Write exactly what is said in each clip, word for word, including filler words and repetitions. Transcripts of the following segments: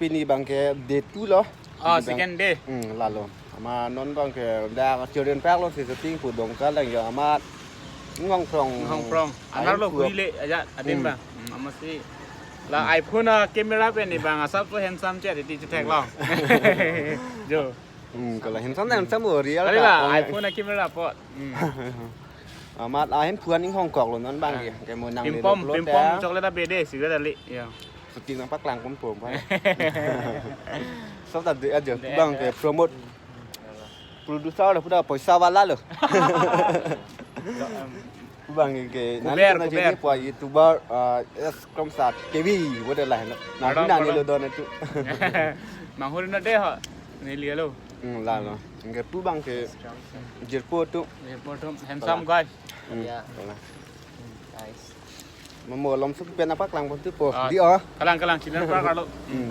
Pini abang ke day two lo. Oh, pini abang second day. Hmm, lalo. Amat non abang ke dak children park lo si shooting pu Dongka lang yo amat Inghongprong. Inghongprong. Ahin arlo pu- huile aja adim Hmm. bang. Hmm, amatsi la iPhone a camera pen ni bang asap so handsome chet iti chetheklong. Jo. Hmm, kalau handsome na handsome o real Kali ka la ong. iPhone a camera apot. Hmm. Amat ahin phuan Inghongkok lo non abang Ah. ke. Ke mo nang Pimpom, lelo pimpom ta. Chocolate a bede, cigarette ali. Ya. Shooting nangpaklang pon pon, Pak. Sob ta de aja, De bang aja. Ke promote. Producer lo, puda poisa wala lo. Bang ke, Kuber, nanti kena kuber. Jadi pua YouTuber, eh, S Kromsa T V, puda lah, no. Nah, pardon, ini nani pardon. Lo don itu. Manghul na de ho, neli lo. Hmm, lalo. Ke pu bang ke, Jirpo tu. Jirpo tu, handsome guy. Hmm, Ya. Wala. Nice. Mamo lom sup pen nangpaklang pon tu po. Ah, Di oh. Kalang, kalang, children park arlo. Hmm.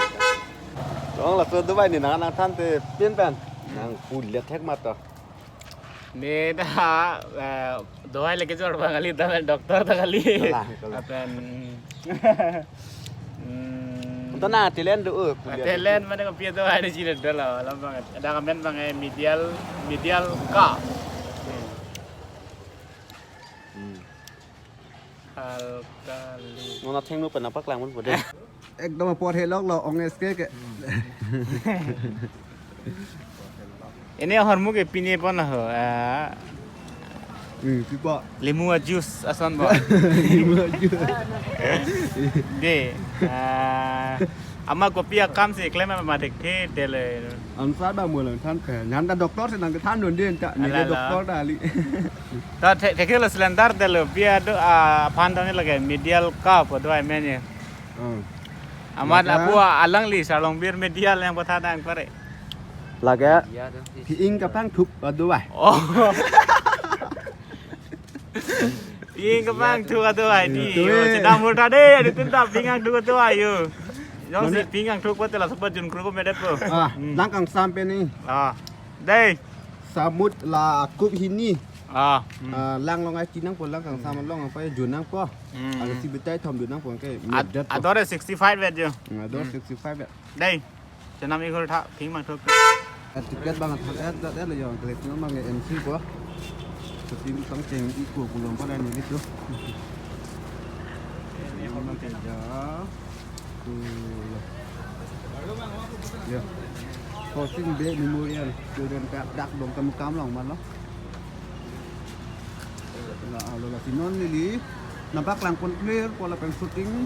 Long laso Dubai ni nang nangthan te pin pen. Hmm. Nang full le thek mat to. Ne da, eh, Dubai le kejor bang kali, da doctor ta kali. Kalang, kalang. Apen, hmm. Unta na talent do, oh, kuliah Talent do. Mane kopi Dubai ni chile do lo, alam bang. Ada kamen bang, eh, medial, medial ka. Hmm. Alkali. Nona thengno pen nangpaklang pon po de. Ekdom apor helok lo ong S K ke. Ini ahormu ke pine pon ho. Ah. Hmm, pipa. Limu a juice ason bo. Limu a juice. De. Ah. Amat kopi akam si klem ma thekthe tele. Ansar ba mulang than ke. Nyan ta doctor si nang kethan don din ta. Ni Ala, ala. Doctor ta ali. Ta the-, thekthe lo cylinder tele. Pi ado, ah, aphan tani lake medial ka pu do amen ye. Hmm. Amat Lake? Apu alangli Sarlongbir medial yang patha dang pare. Lake. Iya, tuh. Pi-ing kapangthuk ado ai. Oh. Pi-ing kapangthuk ado ai di. Tuh. Yo, chinam hurta de, adi tin ta pi-ing angthuk ado ai yo. Jongsi Mane? Pi-ing angthuk pate laso pa jun kru ko medet po. Ah, Hmm. Langkangsam pen ni. Ah. Dei. Samut la akup hini. Ah. Hmm. Ah, lang long ai chinang po Langkangsam along apa ya junang po. Hmm. Ada si betai thom junang po ke Ad-, medet po. Adore sixty-five bet yo. Hmm, adore Hmm. sixty-five bet. Dei. Chenam ikhor tha, pi-ing mangthuk. Ticket bang thak et, et, et lo yo, kali tu bang M C ko. Shooting pangcheng iko kulong pada ni gitu. Ini bang kerja. Tu, ya. Ya. Shooting Bay Memorial, student ka dak Dongka Mukam along man lo. La, alo lasi non neli nangpaklang pon clear, pu lapen shooting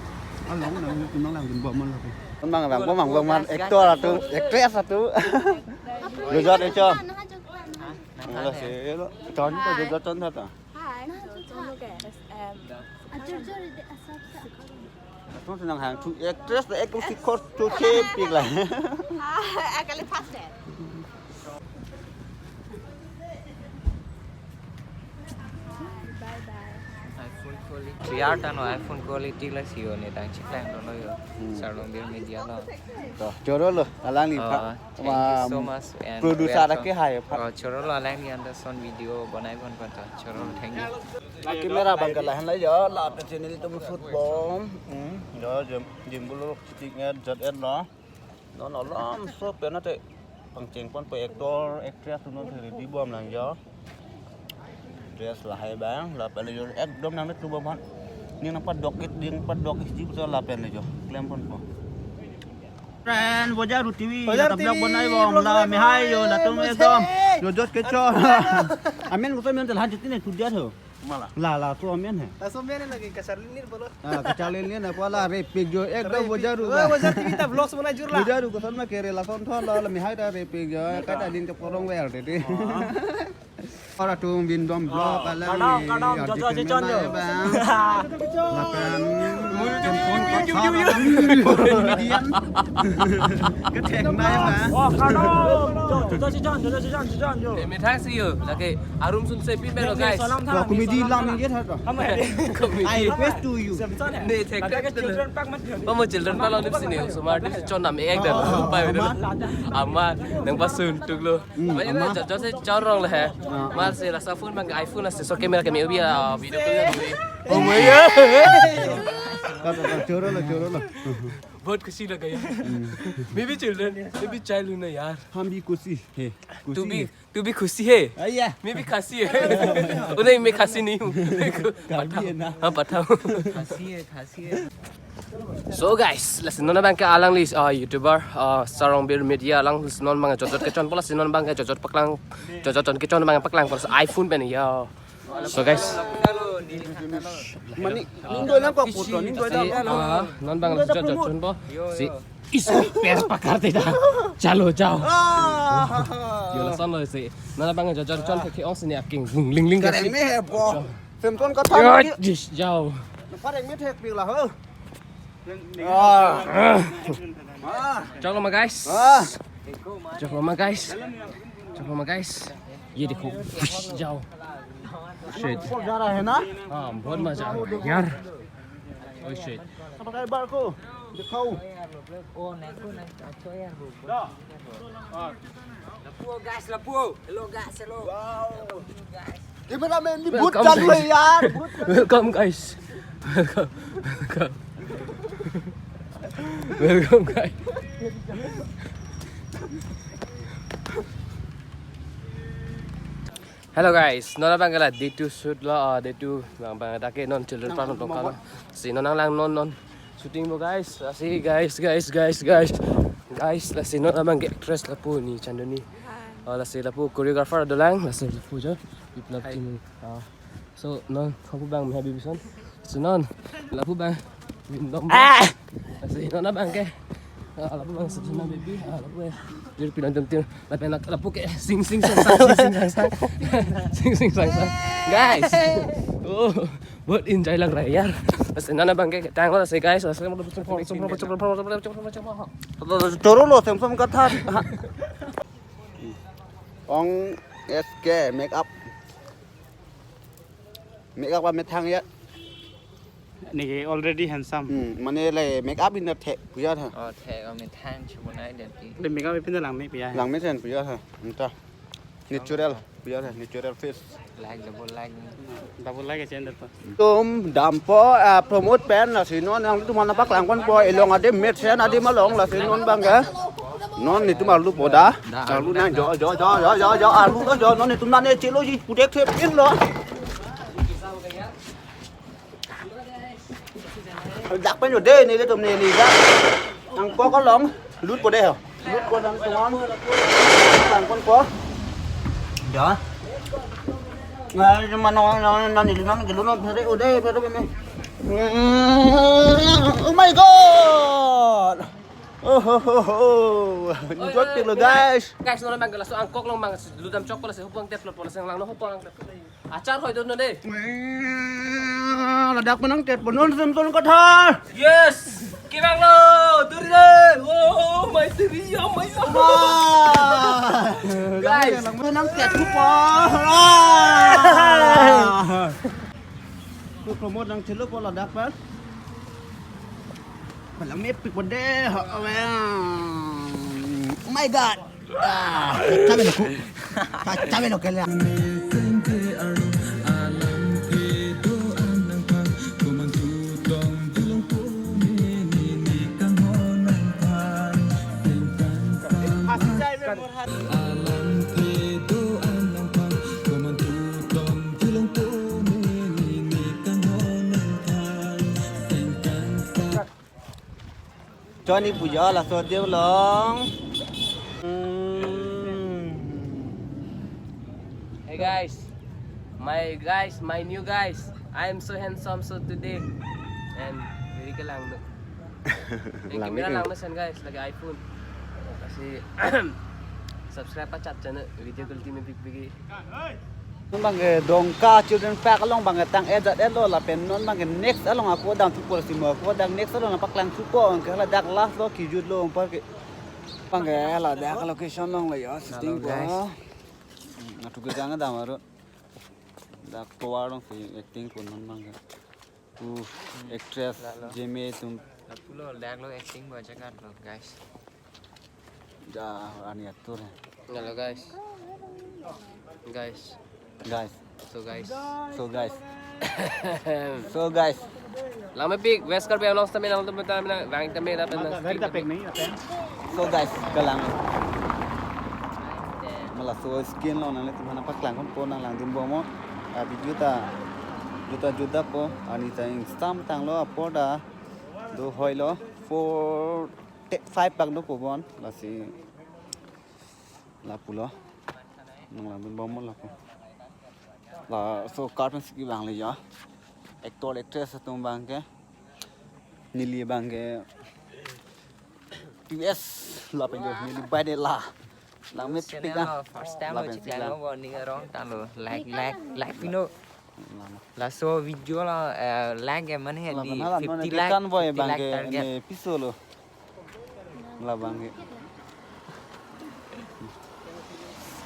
along nang tunang lang dun bom man lapen. Kon bang bang, kon bang bang man actor atu, actress atu. Jojot e chon. Ala se lo, chon to jojot chon ta. Hi. Atu senang hang tu actress, ek si kos tu chepik la. Akali fast deh. Bye bye. iPhone quality. Clear ta no iPhone quality la sio ne tang chiklang dono yo. Hmm. Sarlongbir media lo. To, choro lo, alangli Oh, pha-, thank you so ma-, much and producer welcome. Ke hai pha-, Oh, choro lo alangli Anderson video bonai bon pha to. Choro lo, thank you. La camera bang ke lahan la yo, la ke channel tum shoot bom. Hmm, yo, jim, jim bulu shooting et, jot et lo. Non alom so pen ate pangcheng pon po actor, actress non the ready bom lang yo. Dress lahai bang, lapen le yo ekdom nang tu bom han. Ni nangpadok ik ding, padok ik ji betul lapen le yo. Klem pon po. Friend, Bojaru T V, Bojaru la tablak T V, bonai bom, vlog la bonai mehai yo, bom, la tum vlog ekdom. Hey. Yo jot ke cho. Amen ko men tel han chuti ne tu dia tho. Mala. La, la, so amen hai. Laso amen lagi kacharlin bolo. Ah, kacharlin na pala repik jo ekdom repik. Bojaru. Oh, ba. Bojaru T V ta vlogs mana jur la. Bojaru koson ma kere lason thon lo, la mehai ta repik jo. Mala. Kata din ke porong wer tete. Oh. Ora tum bin dom blog Oh, ala kadang, ni, kadang, ya, jojo di jejon jo. Bang. Lakan. Yu, yu, yu, yu, yu, yu, yu. Median. Ketek nai bang. Oh, kadang. Jo, jojo jejon, jojo jejon, jejon jo. Eh, methang si yo, lake arum sun se pin belo, guys. Salam, salam, comedy salam, lam salam. Ye tha to. Comedy. I request to you. Ne thek. Children park mat. Pamo children park lo nip sini, osomar nip si chon nam ek dan. Oh, pai ama. Ama, nangpasun tuk lo. Hmm, ama. Jose chorong le hai. Ah. Mar si laso phone bang iPhone asi so camera kami ubi a video ko ya. Oh my God. Choro lo, choro lo. बहुत खुशी लगा यार। Maybe children, maybe childhood ना यार। हम भी खुशी है। तू भी, तू भी खुशी है? हाँ, या। मैं भी खासी है। ओ नहीं, मैं खासी नहीं हूँ। हाँ, पठाओ। खासी है, खासी है। So guys, lasi non abang ke alangli, uh, YouTuber, uh, Sarongbir Media alang, lasi non abang jotjot kechonpo, lasi non abang ke jotjot paklang, jotjot chon kechon abang paklang, plus iPhone pen ya. So guys. Mani, ning doi lang kok puto, ning doi lang. Ah, non abang jotjot chonpo. Si isko per pakar te da. Chalo jao. Yo lason lo si. Non abang jotjot chon ke ong sini aking ling ling ling. Kareng me he po. Samson ka than. Jis jao. Kareng me thek pila ho. Ah. Chok lo ma guys. Ah. Chok lo ma guys. Chok lo ma guys. ये देखो, जाओ। Shit। बहुत जा रहा है ना? हाँ, बहुत मजा आ रहा है यार। Oh shit। Apa kabar ko? Dikhao। Lapu guys, lapu. Hello guys, hello. Wow। Cameraman ni बहुत चालू है यार। Welcome guys। Welcome। Welcome guys। Hello guys, non abang ke la day two shoot lo, ah, day two abang dak ke non children park nang tong kalo. Si non nanglang non non shooting bo guys. Lasi guys, guys, guys, guys. Guys, lasi non abang ke actress lapu ni Chandoni. Oh, lasi lapu choreographer dolang, lasi lapu jo. Biplab team. Ah. So non lapu abang me happy bison. So non lapu abang win dom. Ah! Lasi non abang ke. Ah, lapu abang sejana baby. Ah, lapu ya. Jur pinang jom tim. Lapen lapu ke sing sing sang sang, sing sing sang sang. Sing sing sang sang. Guys. Oh, बहुत enjoy लग रहा है यार। Lasi non abang ke tang lo si guys. Lasi choro lo Samson ka than. Ong S K makeup। Makeup amethang ya। Neke already handsome। Hmm, mane le makeup in the thek puya tha। Oh, thek amethang chubunai deti। Le makeup ipin lang me puya hai। Lang me sen puya tha। Nta। Natural puya tha, natural face। Like, double like। Double like achen deta। Tum dampo, ah, promote pen lasi non nangtum aphan paklang ponpo, elong adim met sen adim along lasi non abang ke. Non netum arlu po da. Arlu nang jo jo jo jo jo jo arlu lo jo non netum nane chelo ji pudek thep in lo. Dak pen jo de nelitum neli dak. Nangkok along lut po de ho. Lut po nang tuan. Nangkok po. Da. Nang cuma nang nang nang neli nang gelo nang phere ode phere me. Oh my God. Oh ho ho ho. Enjoy pik lo guys. Guys, non abang ke laso angkok along abang ludam chok pala si hupang tep lo pala si lang no hupang tep. Achar hoi don de. Ladak menang tet bonon Samson ka tha. Yes. Kirang lo, duri de. Oh, my three, oh my God. Wah. Guys. Menang tet ko po. Ko promote nang chelo po ladak pen. Palang me pik po de. Oh my God. Ah, kacamelo ko. Kacamelo kele. Johnny puja laso adim along. Hmm. Hey guys, my guys, my new guys. I am so handsome so today. And very kelang do. Lang camera lang mesen guys, lake iPhone. Lasi subscribe pachat channel, video quality me big big. Non abang ke Dongka Children Park along abang ke tang-et jat-et lo lapen non abang ke next along ako dam thu por si mo ako dak next along paklang thu po ke ladak last lo kijut lo ong par ke abang ke ladak location along lo yo shooting po. Hello, guys. Hmm, atu ke jang dam aro. Dak tovar along si acting po non abang ke. Uh, actress Jeme tum. Lapulo, dak lo acting bo ajakar lo, guys. Ja, ani atur hai. Hello, guys. Guys. Guys. So, guys. So, guys. So, guys. Langmepik, West Karbi Anglong sitame nangtum ta mena vang tame lapen na. Gari ta pek nahi, apa? So guys, kalang. Mala so skin lo nanglitum aphan paklang ponpo, nanglangdunbom. A video ta juda juda po, ani ta ingstam tanglo, apor ta do hoilo, four te five pak dopo bon, lasi lapulo. Nanglangdunbom lapu. Laso curtain si kevang le ya. Actor actress atum abangke, neli abangke P S lapen jo neli bai de la. Langmepik. Channel lo, first time lo lapen cheklanglo, warning arong tanglo. Like, like, like pino. Lama. Laso video lo, eh, like ke mane lapen di hala non fifty lakh, kan boy fifty lakh abangke target. Ne piso lo. Labangke.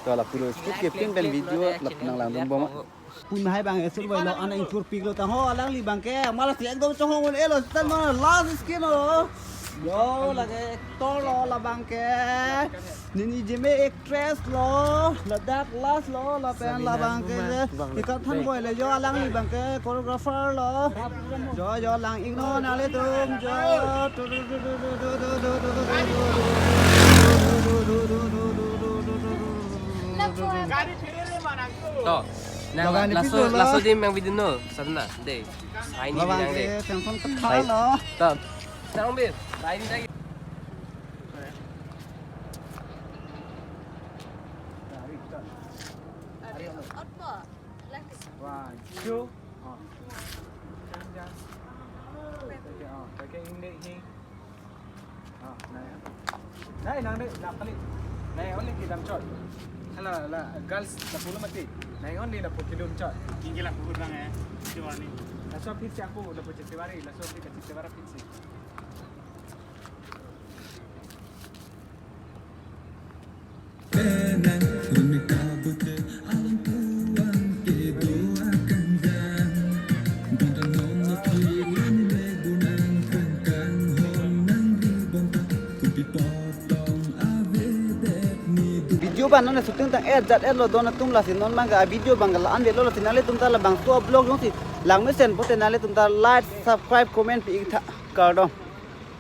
To lapulo speed ke pin pen video lap nanglangdunbom. Pun hai abang esur boy lo, ana ingthurpiklo tang ho, alangli abangke mala si ekdom chonghong un-elo, sitan mana last skin lo. Yo, lake actor lo labangke. Nini jeme actress lo, ladak last lo, lapen labangke. Ikat than boy le, yo, alangli abangke choreographer lo. Jo, jo, lang-iknon nanglitum, jo. To. Nang laso, laso dim nang video no, sana de. Ai ni video nang de. Ai. To. Nang bir. Ai ni lagi. One, two. Oh. Jang, jang. Okay, oh, okay, hindi, hindi. Oh, nai. Nai, nang de, nang kali. Nai, only kedam chot. Hala, hala, girls, lapulo mati. Nai, only lapu kedam chot. Tinggi lapu kurang ya. Itu warning. Laso aphi si aku, lapu chetiwari, laso aphi ka chetiwari aphi si. Penang, rumit kabut, alam puang, kedo akan dan. Bintang nomor kirim, lebunan, kangkang, honang, ribon, tak, kupi potong, ave, dek, ni, du. Video abang non shooting tang et jat et lo don atum, lasi non abangke a video abangke la-an avelo, lasi nanglitum ta labangso vlog jongsi langmesen pote nanglitum ta like, subscribe, comment pi-ik tha, kardom.